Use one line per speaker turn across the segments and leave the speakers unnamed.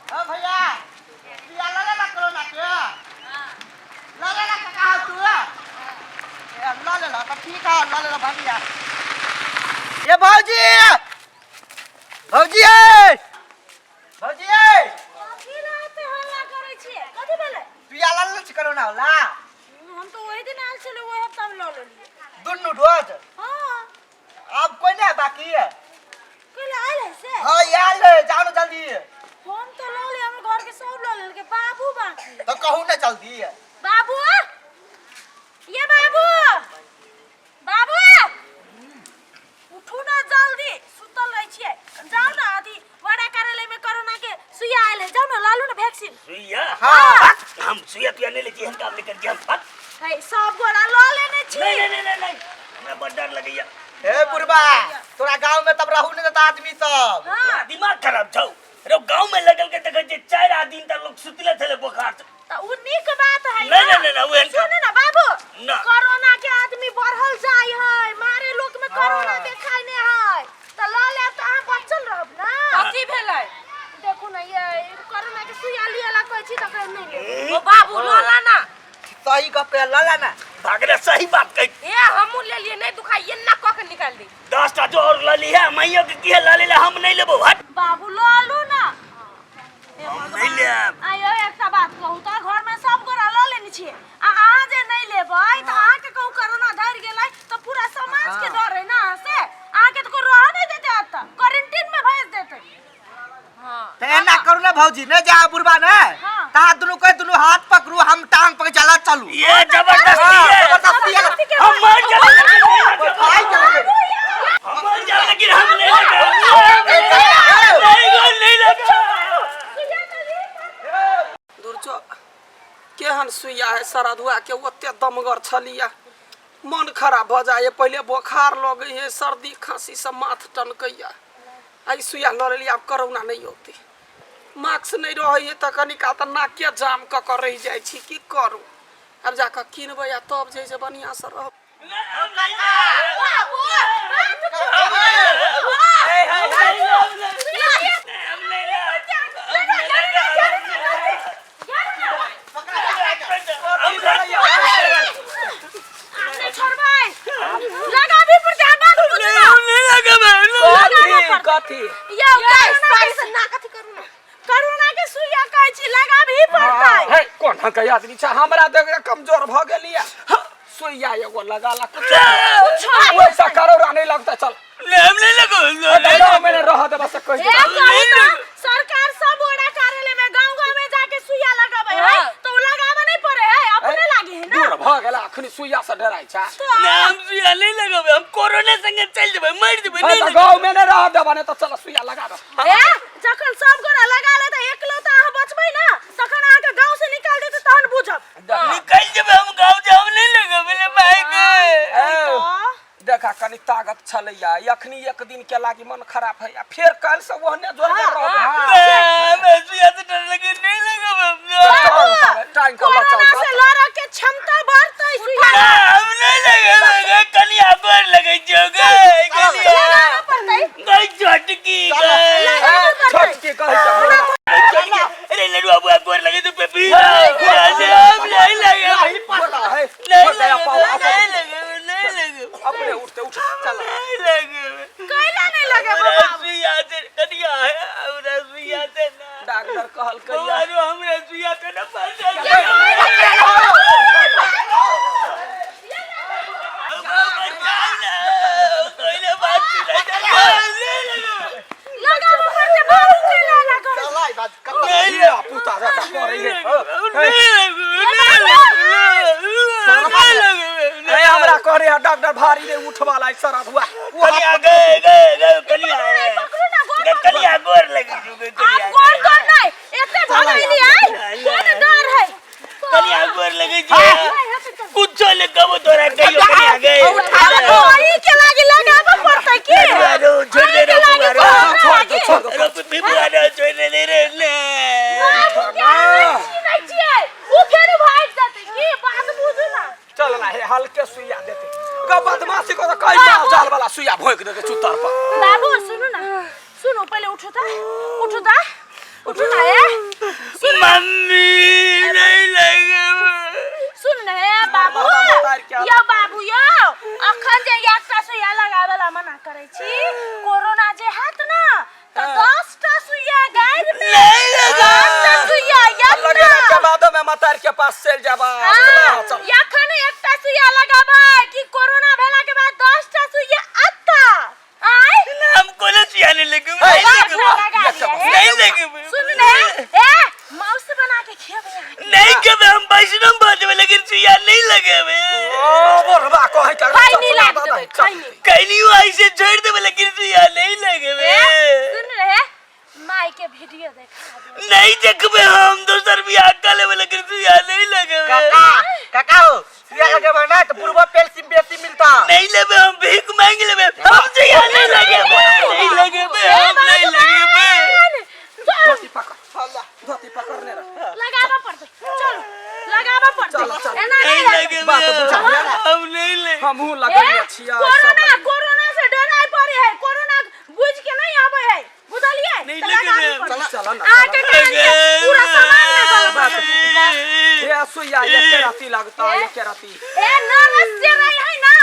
ओ भैया पिया ला ला कोरोना के ला ला ला काका हो तू ए ला ले ला तो ठीक है ला ले ला भैया ये भौजी भौजी ए भौजी ए
कथी ला एते हल्ला करै छियै? कथी भेलै?
पिया ला ले कोरोना होला
हम तऽ ओहि दिन आयल छलियै, ओहि हफ्तामे लऽ लेलियै।
दुनू डोज
हँ,
अब कोई नहीं बाकी है
कैला आयल है से?
हाँ यार ले जाओ ना जल्दी
हम तऽ लऽ लेलियै, हमर घरके सब लऽ लेलकै, बाबू बाकी।
तो कहूँ ना जल्दी
बाबू! ये बाबू! बाबू! उठू ना जल्दी, सुतल रहै छियै। जाउ ना अथी वडा कार्यालय में कोरोना के सुइया आयल है, जाउ ना लालू ना वैक्सीन।
सुइया
हाँ।
हम सुइया तुइया नहीं लेती हम काम नहीं करती हम हट।
है सब गोरा लऽ लेने छी।
नहीं नहीं नहीं नहीं नहीं हमरा बड़ डर लगैया
हे बुढ़बा तोरा गांव में तब रहू नहीं देता आदमी सब
हाँ।
तोरा दिमाग खराब छौ रे गांव में लगल के देखै छियै चारि आ दिन तक लोग सुतले छलै बोखार से।
त उ नीक बात है
नहीं, नहीं, नहीं, नहीं, उ एहन
सुन ना बाबू
ना।
कोरोना के आदमी बढ़ल जाय है मारे लोक में कोरोना
हाँ।
देखाय नहीं है त ल लेब त अहाँ बचल रहब ना
कथी भेलै
देखू ना ये कोरोना के सुइया लिये ला कहै छी त कहै नहीं लेब
ओ बाबू लला ना
सही गप है लला ना
भागले सही बात कही
ए हमहूँ ले लिए नहीं दुखाई ये ना कह के निकाल दी
10 टा जो और लली है मैयो के की है लली ले हम नहीं लेबो हट
बाबू ल लू ना हे
हम
भगवान।
नहीं लेब
आयो एकटा बात कहू तऽ घर में सब गोरा लऽ लेने छियै आ अहाँ जे नहीं लेबै तऽ अहाँके कहू कोरोना धरि गेलै तऽ पूरा समाज के डर है ना से अहाँके तऽ कोई रहऽ नहीं देतै एतऽ क्वारंटीन में भेज देतै
हाँ
तो एना करू ना भौजी नहीं जा बुढ़बा ने
हाँ।
ता दुनू के दुनू हाथ पकड़ू हम टांग पकड़ चला चलू
ये जबरदस्ती
हाँ,
है
जबरदस्ती है।
जबरदस्ती के
हम मर जाएंगे लेकिन नहीं
कोई
लगेब।
भाई चले
हम मर जाएंगे लेकिन हम नहीं लगेब। नहीं गो, नहीं लगेब।
दूर जो केहन सुइया है सरधुआ के ओते दमगर छलिया मन खराब भऽ जाइए पहिले बोखार लगै है सर्दी खाँसी सब माथ टनकैया आ ई सुइया लऽ लेलियै आब करोना नहि औतै मास्क नहि रहै है तऽ कनिका तऽ नाके जाम कऽ कऽ रहि जाइ छी की करू आब जाकऽ किनबै आ तब जे है से बढ़िआँसँ रहब कथी कथी
करुणा के सुइया कहै छी लगाबही पड़तै
हे कोन के आदमी छै हमरा देख के कमजोर भऽ गेलियै सुइया एगो लगा ला कुछ वैसा करोड़ा नहीं लगता चल
हम नहीं लगो
गाँव में रह दे बस कह
ए
दे
कहू त सरकार सब ओरा कार्यालय में गांव गांव में जाके सुइया लगाबै है
हाँ।
तो उ लगाबे नहीं पड़े है अपने लागे है ना
दूर भऽ गेला अखनी सुइया से डराइ छै
तो
हम सुइया नहीं लगबे हम कोरोना संगे चल जेबै मर जेबै
हाँ,
नहीं
तऽ
लगबे
गाँव में नहीं रह देबा नहीं तऽ चल सुइया लगा दे
ए जखन सब गोरा लगा ले त एकलौता अहाँ बचबै ना तखन अहाँके गांव से निकाल देते तहन बुझब
निकल जेबै हम गाँव से हम नहीं लगबे ले भाई के
ए, देखा कनी ताकत छलैया अखनी एक दिन के लागी मन खराब है आ फेर काल्हि से ओहने जोरदार रहबै
मैं सुइया से डर लगे नहीं लगबे
टाइम के लऽ
कोरोना
चल
से लड़ऽ के क्षमता बढ़तै सुइया
हम नहीं लगबे कनिया गोर लगे छौ गे कनिया
लगाबऽ पड़तै
गई छोटकी गई
छोटकी कहै छै बोला।
अरे लड़ुआ बुआ गोर लगे तो पेपी हम नहीं लगे
नहीं बोला है
नहीं
छोड़ दे,
लगे
पाओ, अपने-
नहीं लगे नहीं लगे
अपने उठते उठ चल
नहीं लगे
कैला नहीं लगे
हमरा
बाबा
सुइया से कनिया है हमरा सुइया से ना
डॉक्टर कहलकै
बौआ रो हमरा सुइया से ना पैसा
लगाबऽ पड़तै बाबू कैला ना करै
चला बात कत
धिया पुता जकाँ करै है ए हमरा कहरे है डॉक्टर भारी रे उठवाला है सरा हुआ
पकड़ू ना गोर पकड़ू। आप गोर कर नहीं एते भगैली आई कोन डर है
कुछो ले कबो तोरा कहियो कनिया गए
वही के लागी लगाबऽ पड़तै की
छोड़ दे रे बुआ रो
छोड़ दे छोड़ दे
रो बुआ रो छोड़ दे रे ले
बाबू के अहाँ चिन्है छियै उ फेर भागि जेतै की बात बुझू ना
चल ना हे हल्के सुइया देते ग बदमाशी को तो कई माल जाल वाला सुइया भोंक देते चुतर पर
बाबू सुनू ना सुनू पहिले उठू त उठू त उठू ना ए।
मम्मी नहीं लगे।
सुन ने बाबू, यो बाबू यो, अखन जे एकटा सुइया लगावे ला मना करै छी, कोरोना जे हैत ना त 10 टा सुइया गाइर में
नहीं लगा।
10 टा सुइया
लगे
यतना
के बाद में मतार के पास चल जाबा।
हाँ,
चल।
यखन एकटा सुइया लगाबै कि कोरोना भेला के बाद 10 टा सुइया अत्ता आय।
हमको ना सुइया नहीं लगे।
ए,
नहीं लगे।
लगा लिया है।
नहीं लगे।
सुन ने ए, माउस बना के खेबै अहाँके।
नहीं कबे हम वैष्णव बाजबे लेकिन सुइया नहीं लगे।
ओ बोलबा कहै त
खैनी लाग देबै, खैनी।
कहली ऐसे छोड़ देबे लेकिन सुइया नहीं लगे।
ए, सुन रे, माई के वीडियो देखा दे।
नहीं देखबे हम, दोसर बियाह कर लेबे लेकिन सुइया नहीं लगे।
काका काका हो, सुइया लगेबा ना तो बुढ़वा पेंशन बेसी मिलता।
नहीं लेबे हम, भीख मांग लेबे हम, सुइया नहीं लगे, नहीं लगेबे हम, नहीं लगेबे।
धोती पकड़, धोती पकड़ने रह।
लगाबा पड़तै, चलो लगाबा पड़तै।
चलो, चलो।
एना
नहीं
नहीं
लगेबे
बात बुझा लिया ना।
हम, नहीं ले।
हमहूँ लगेने छियै सब।
कोरोना कोरोना से डराय पड़े है, कोरोना बुझ के नहीं आवे है, बुझलिए?
नहीं
तऽ
लगेबे।
लगाबी पड़तै।
चल ना।
अहाँके कान के पूरा सामान में गलत।
ए सुइया एके राती लगता, एके राती।
ए नर्स जे रही है ना,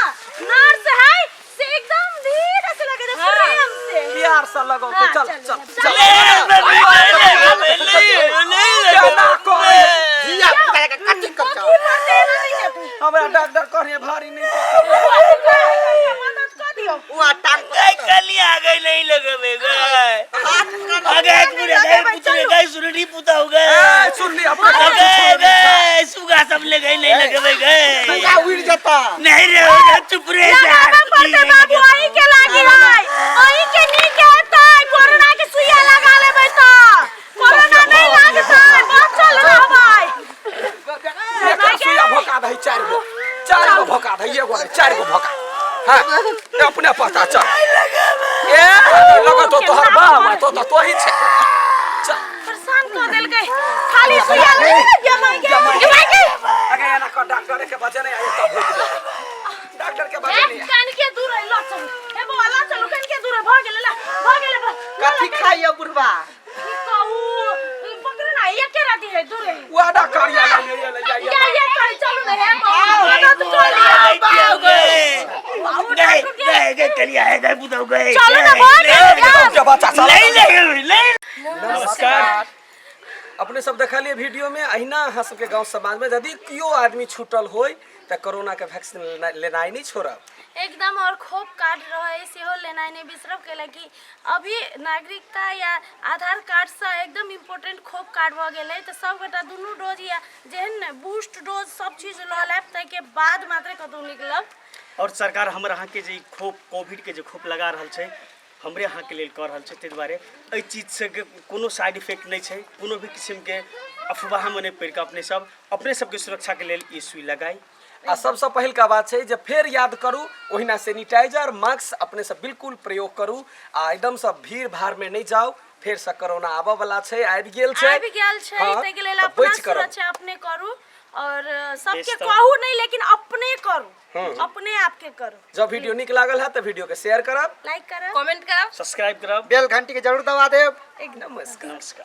नर्स है से एकदम धीरे से लगे, प्रेम से
प्यार से लगौते।
हाँ,
चल
चल,
चल
चल।
चल।
नहीं लगेबे, नहीं नहीं
केना कहै?
धिया पुता के कथी कर
की पड़तै एना नहीं हेतै।
हमरा डॉक्टर कहने भारी नहीं पकड़।
मदद कऽ दियौ।
ओ टांग
गए कली आ गई, नहीं लगेबे गए। आ गए पूरे गए, पुतरे गए, सुनरी पुता हो गए।
ए सुन ली अपने।
आ गए गए सुगा सब ले गए, नहीं लगेबे गए।
सुइया उड़ जाता।
नहीं रे हो जा, चुप रे यार।
लगाबऽ पड़तै बाबू, अहीं के लागी है, अहीं के नीक हेतै। कोरोना के सुइया लगा लेबै तऽ कोरोना नहि लागतै, बचल रहबै।
एकरा सुइया भोका दही, चारि गो, चारि गो भोका दही, एगो नहि, चारि गो भोका। हाँ अपने पता चल। ए लगत तो तोहर बाप तो तो तोही छै। चल।
परेशान कऽ देलकै खाली सुइया लगा जमाई के जमाई के।
अगे एना कर, डॉक्टर के बजे नहीं आये तब भोक दे। डॉक्टर के बजे
ए
नहीं आये।
कान के दूर है, ल चलू ए बौआ, ल चलू, कान के दूर है, भऽ गेलै, ल भऽ गेलै बस।
कथी खाइए बुढ़वा?
की कहू, पकड़ू ना, एके राती है, दूर है।
वादा कर या या या या
या या कहि चलू ने हे बौआ, मदद कऽ लिअ।
गए गए गए कली आए गए पुता हो गए।
चलू ना, भऽ गेलै जाउ।
के बच्चा चल।
नहीं लगेबे नहीं।
नमस्कार। अपने सब देखलिए वीडियो में, अहिना अहाँ सबके गांव समाज में यदि केओ आदमी छूटल होय तऽ कोरोना के वैक्सीन लेनाइ नहीं छोड़ब
एकदम। और खोप कार्ड रहे सेहो लेनाइ नहि बिसरब, कैला कि अभी नागरिकता या आधार कार्डसँ एकदम इम्पोर्टेंट खोप कार्ड भऽ गेलै। तऽ सबगोटा दुनू डोज या जेहन ने बूस्ट डोज सब चीज लऽ लेब, ताहिके बाद मात्रे कतहु निकलब।
और सरकार हमर अहाँके जे ई खोप कोविडके जे खोप लगा रहल छै, हमरे अहाँके लेल कऽ रहल छै, ताहि दुआरे एहि चीजसँ कोनो साइड इफेक्ट नहि छै। कोनो भी किसिमके अफवाहमे नहि पड़ि कऽ अपने सब अपने सबके सुरक्षाके लेल ई सुई लगाइ।
आ सबसँ पहिलका बात छै जे फेर याद करू, ओहिना सैनिटाइजर मास्क अपने सब बिल्कुल प्रयोग करू आ एकदमसँ भीड़ भाड़मे नहि जाउ। फेरसँ कोरोना आबऽ वाला छै, आबि गेल छै,
आबि गेल छै।
हाँ,
ताहिके लेल
तऽ
अपना
बचि करब।
सुरक्षा अपने करू और सबके
देश तऽ-
कहू नहीं, लेकिन अपने करू, अपने आपके करू।
जब वीडियो नीक लागल है तऽ वीडियो के शेयर करब,
लाइक करब,
कमेंट करब,
सब्सक्राइब करब,
बेल घंटी के जरूर दबा देब।
नमस्कार।
नमस्कार।